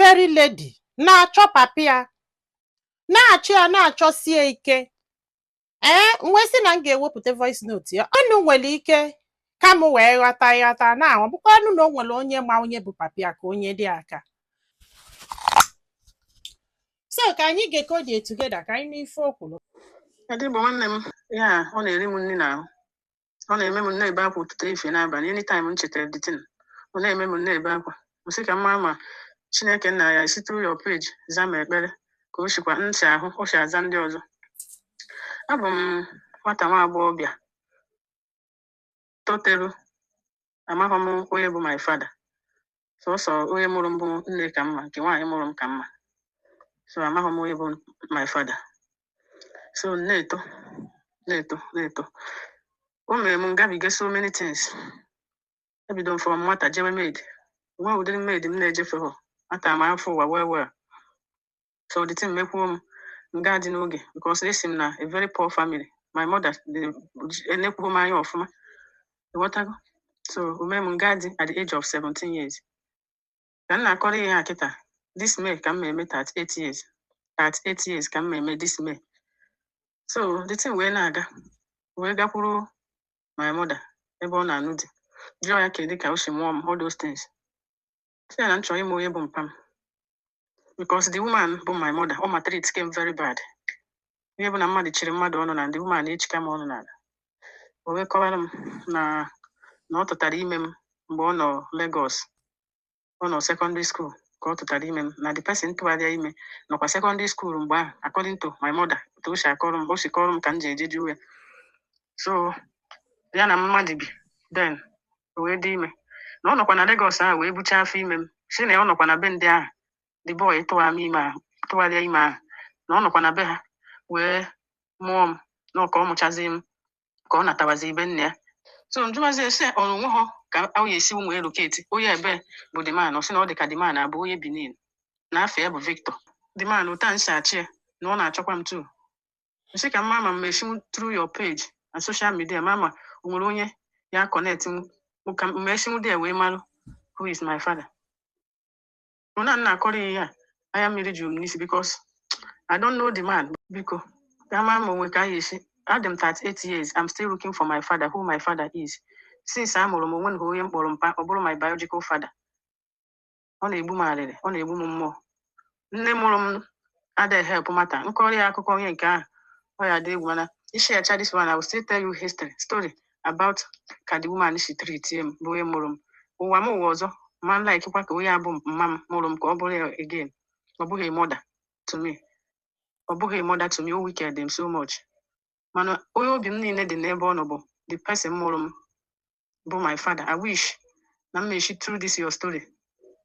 very lady na-achọ papi ya, na-achọ ya, na-achọsie ike. Ee, m wee sị na m ga-ewepụta voice note ya. Ọnụ nwere ike ka m wee ghọta ịghọta na ọ bụkwanụ na o nwere onye ma onye bụ papi ya, ka onye dị aka. So ka anyị ga-eko dị together, ka anyị nụ ife o kwuru. Adịgbo nwanne m, ya ọ na-eri m nri n'ahụ, ọ na-eme m na-ebe akwa ụtụtụ, efe n'abalị. Anytime m chetara the thing, ọ na-eme m na-ebe akwa. M sị ka m mara ma Chineke nna ya esi through your page za m ekpere, ka o sikwa ntị ahụ o si aza ndị ọzọ. Abụ m nwata nwa agbọghọbịa toteru, amaghị m onye bụ my father. Sọsọ onye mụrụ m bụ nne ka mma, nke nwaanyị mụrụ m ka mma. So amaghị m onye bụ my father. So m na-eto, na-eto, na-eto, o mere m ngabiga so many things. Ebido m from nwata jewe maid. Nwe ụdịrị maid m na-ejefe hụ, ata m afọ ụwa well well. So the thing mekwuo m nga dị n'oge, because esi m na a very poor family. My mother enekwuo m anya ọfụma, ịghọtago? So o mee m nga dị at the age of 17 years. Ka m na-akọrọ ihe a kịta, this May ka m na-eme 38 years. 38 years ka m na-eme this May. So the thing wee na-aga, wee gakwuru my mother ebe ọ na-anụ di, jụọ ya kedu ka o si mụọ m, all those things. Sị ya na m chọrọ ịma onye bụ mpa m, because the woman bụ my mother, ọ maltreat came very bad. Ihe bụ na mmadụ chiri mmadụ ọnụ na the woman na-echika m ọnụ n'ala. O wee kọwara m na ọ tụtara ime m mgbe ọ nọ Lagos, ọ nọ secondary school ka ọ tụtara ime m, na the person tụgharịa ime nọkwa secondary school mgbe ahụ, according to my mother, otu o si akọrọ m, o si kọrọ m ka m ji eje jụọ ya. So ya na mmadụ bi then, o wee dị ime, na ọ nọkwa na Lagos ahụ wee buchaa afọ ime m. Si na ọ nọkwa na be ndị ahụ the boy tụwa m ime ahụ, tụgharịa ime ahụ, na ọ nọkwa na be ha wee mụọ m, na ọ ka ọ mụchazi m ka ọ natawazi be nne ya. So njụmazi ese ọ onwe ha ka ọ ya esi wee locate onye ebe bụ the man. Ọ sị na ọ dị ka the man abụ onye Benin, na afọ ya bụ Victor. The man ụta nsi achị ya na ọ na-achọkwa m too. Nsị ka mma ma m esi through your page and social media ma o nwere onye ya connect m, ka m esinwu there wee marụ who is my father. Mụ na nna akọrọ ya ihe a, anya mmiri juru m n'isi, because I don't know the man. Biko, ka ama ma onwe ka a ga-esi. Adị m 38 years, I'm still looking for my father, who my father is. Since a mụrụ m, onwe na onye m kpọrọ mpa, ọ bụrụ my biological father. Ọ na-egbu m arịrị, ọ na-egbu m mmụọ. Nne mụrụ m adịghị help mata nkọrọ ya akụkọ onye nke ahụ, ọ ya dị egwu. Mana isi acha this one, I will still tell you history story about ka the woman si treat m, bụ onye mụrụ m. Ụwa m ụwa ọzọ ma m like kwa ka onye abụ mma m mụrụ m ka ọ bụrụ ya again. Ọ bụghị mother to me, ọ bụghị mother to me. O wicked them so much. Mana onye obi m niile dị n'ebe ọ nọ bụ the person mụrụ m, bụ my father. I wish na m mechi through this your story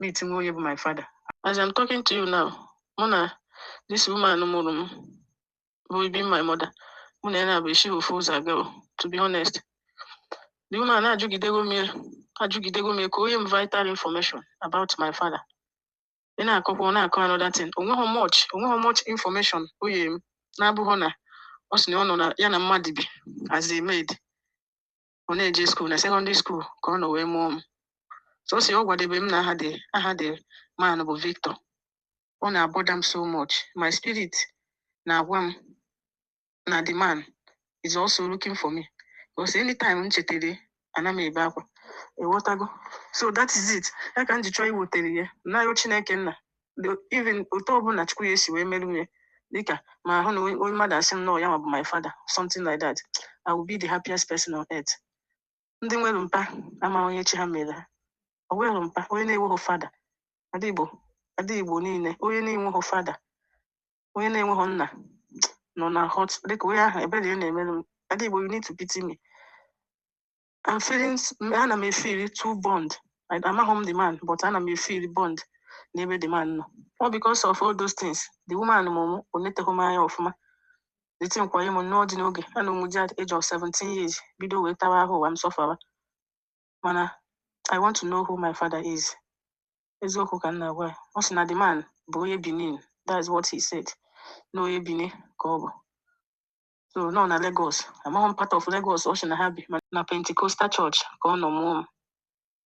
meet nwa onye bụ my father. As I'm talking to you now, mụ na this woman mụrụ m, bụ be my mother, mụ na ya na-abụ esi ofu ụzọ aga o. To be honest, the woman ajụgidego m ya, ajụgidego m ya ka onye m vital information about my father. Ị na-akọkwa, ọ na-akọ another thing. Onweghị much information o nyere m na-abụghọ na ọ sị na ọ nọ na ya na mmadụ bi as a maid, ọ na-eje school na secondary school ka ọ nọ wee mụọ m. So ọ sị ọ gwadebe m na aha dị man bụ Victor. Ọ na-abother m so much. My spirit na-agwa m na the man is also looking for me, because anytime m chetara, ana m ebe akwa, ịghọtago? So that is it. Ya ka m ji chọọ iwetere ya n'ayọ Chineke nna. Even otu ọbụla Chukwu ya esi wee merụ ya, dịka ma hụ na onye mmadụ asị m na ọ ya nwa bụ my father, something like that, I will be the happiest person on earth. Ndị nwere mpa ama onye chi ha mere ha. O nwere mpa onye na-enweghị father. Ada Igbo, ada Igbo niile, onye na-enweghị father, onye na-enweghị nna nọ na hot, dịka onye ahụ ebere ya na-emerụ m. Ada Igbo, you need to pity me. I'm feeling, ana m efeel too bond. Amaghị m the man, but ana m efeel bond n'ebe the man nọ. All because of all those things the woman mụmụ o neteghị m anya ọfụma. The thing kwanye m nnọọ dị n'oge ana m ji at age of 17 years bido wee tawa ahụ ụwa m sọfara. Mana I want to know who my father is. Eziokwu ka m na-agwa ya. Ọ sị na the man bụ onye Benin. That is what he said, na onye Benin ka ọ bụ. So nọ na Lagos, amaghị m part of Lagos ọ sị na ha bi, ma na Pentecostal church ka ọ nọ mụọ m,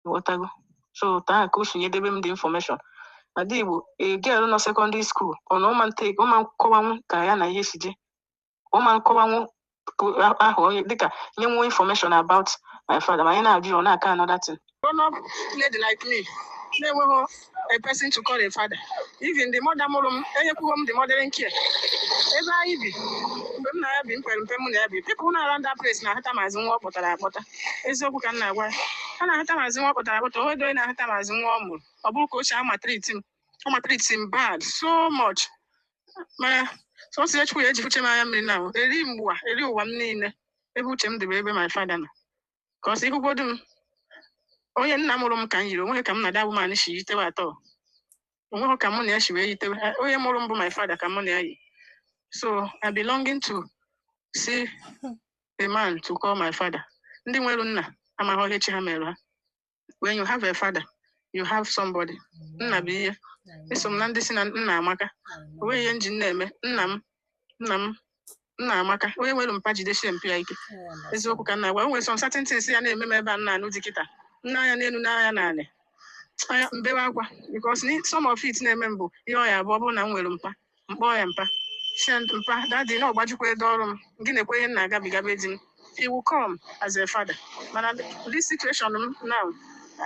ghọtago? So taa ka o si nyedebe m the information. Ada Igbo, a girl nọ secondary school, ọ na ụma ntake ụma nkọwanwu ka ya na ihe si je, ụma nkọwanwu ahụ onye dịka nye nwe information about my father. Ma anyị na-ajụ ya, ọ na-aka another thing. Grown up lady like me na-enweghị a person to call a father. Even the mother mụrụ m enyekwughị m the mothering care. Ebe anyị bi, mgbe m na ya bi, m pere mpe, mụ na ya bi, people na around that place na-ahụta maazị nwa ọ kpọtara akpọta. Eziokwu ka m na-agwa ya. Ha na-ahụta maazị nwa ọ kpọtara akpọta. O onye na-ahụta maazị nwa ọ mụrụ. Ọ bụrụ ka o si amaltreat m, ọ maltreat m bad so much. Mana sọsọ ya, Chukwu ya eji uche m anya mmiri na eri mgbu a eri ụwa m niile. Ebe uche m dịbụ ebe my father nọ, ka ọ sị ikwugwodu m onye nna mụrụ m ka m yiri onweghị ka m na that woman si yitewe atọ. Onweghị ka mụ na ya si wee yitewe. Onye mụrụ m bụ my father ka mụ na ya yi. So I belonging to see a man to call my father. Ndị nwere nna amaghị ihe chi ha mere ha. When you have a father, you have somebody. Nna bụ ihe. Eso m na ndị si na nna amaka. Onweghị ihe nji nna eme. Nna m, nna m, nna amaka. Onye nwere mpa jidesie mpi ya ike. Eziokwu ka nna gwa. O nwere some certain things ya na-eme m ebe a nna anụ dị kịta, nna anya n'elu n'anya naanị anya mbewe akwa, because some of it na-eme m bụ ihe ọ ya abụọ. Bụrụ na m nwere mpa, mkpọ ya mpa, si ya, "Mpa, daddy, na ọgbajikwa edo ọrụ m gị, na-ekwe ihe m na-agabiga be di m," he will come as a father. Mana this situation m now,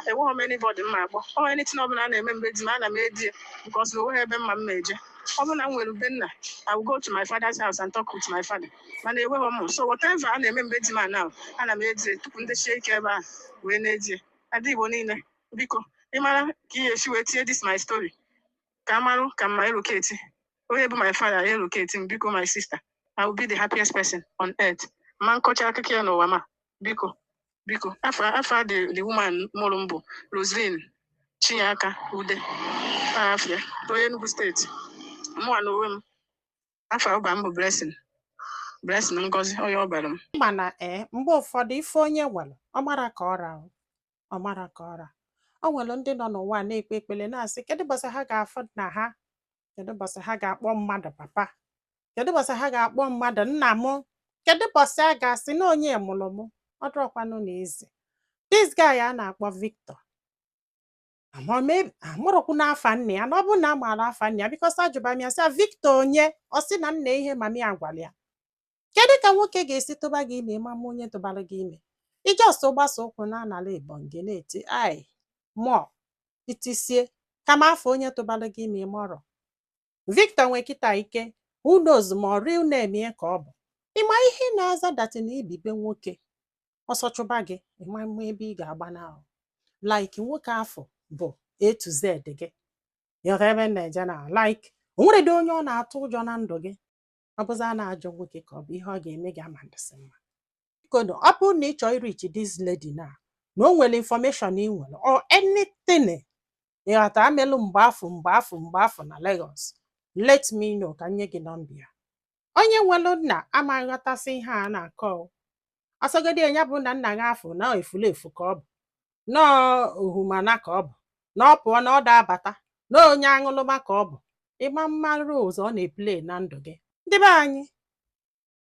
enweghị m anybody m ma akpọ ọ. Anything ọbụla a na-eme mgbe di m, ana m edi ya, because na onweghị ebe mma m ma eje. Ọ bụrụ na m nwere ube nna, I will go to my father's house and talk with my father. Mana enweghị m. So whatever a na-eme mgbe di m a now, ana m edi tupu ndechie ike ebe a wee na-edi. Ada Igbo niile, biko, ị mara ka ị ga-esi wee tinye this my story ka a marụ ka mma elocate onye bụ my father, elocate m, biko. My sister, I will be the happiest person on earth. Ma nkọcha akụkọ ya n'ụwa ma, biko, biko. Afa the woman mụrụ m bụ Roslyn Chinyeaka Ude Afia, onye Enugu Steeti. Mụnwa na onwe m, afa ọba m bụ Blessing, Blessing Ngozi, onye ọ bara m. Mana ee, mgbe ụfọdụ ife onye nwere, ọ mara ka ọra o, ọ mara ka ọra. O nwere ndị nọ n'ụwa na-ekpe ekpere na-asị, kedu ụbọchị ha ga-afụ nna ha? Kedu ụbọchị ha ga-akpọ mmadụ papa? Kedu ụbọchị ha ga-akpọ mmadụ nna m? Kedu ụbọchị a ga-asị na onye mụrụ m? Ọ dụrọkwanụ na eze. This guy a na-akpọ Victor, amụrụkwu n'afa nna ya, na ọ bụrụ na a maara afa nna ya, because ajụba m ya sị ya, "Victor onye?" Ọ sị na nna ihe mami ya gwara ya. Kedu ka nwoke ga-esi tụba gị ime, ịma ma onye tụbara gị ime? Ijọs gbasa ụkwụ na anala Ebonyi na-eti ai mụọ itisie kama afọ onye tụbara gị ime ịmọrọ. Victor nwe kịta ike, who knows ma ọ real name ya ka ọ bụ. Ịma ihe na-aza datin na ibibe nwoke ọsọ chụba gị, ịma mma ebe ị ga-agba na like nwoke afọ bụ A to Z gị. Ịghọta ebe m na-eje na like o nwere dị onye ọ na-atụ ụjọ na ndụ gị. Ọ bụzi a na-ajọ nwoke ka ọ bụ ihe ọ ga-eme gị ama ndịsị mma. Biko, ọ bụrụ na ị chọọ ireach this lady na na o nwere information ị nwere or anything, ịghọta, amelụ mgbe afọ mgbe afọ mgbe afọ na Lagos, let me know ka m nye gị nọmba ya. Onye nwere nna ama nghọtasị ihe a na-akọ o. Ọsọgodi ya bụ na nna gị afọ na efulefu ka ọ bụ, nọọ ohumana ka ọ bụ, na ọ pụọ na ọ da-abata, na onye aṅụlụma ka ọ bụ, ịma mma roles ọ na-eplay na ndụ gị. Ndị be anyị,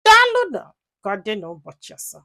daalụ nọ ka ọ dị n'ụbọchị ọzọ.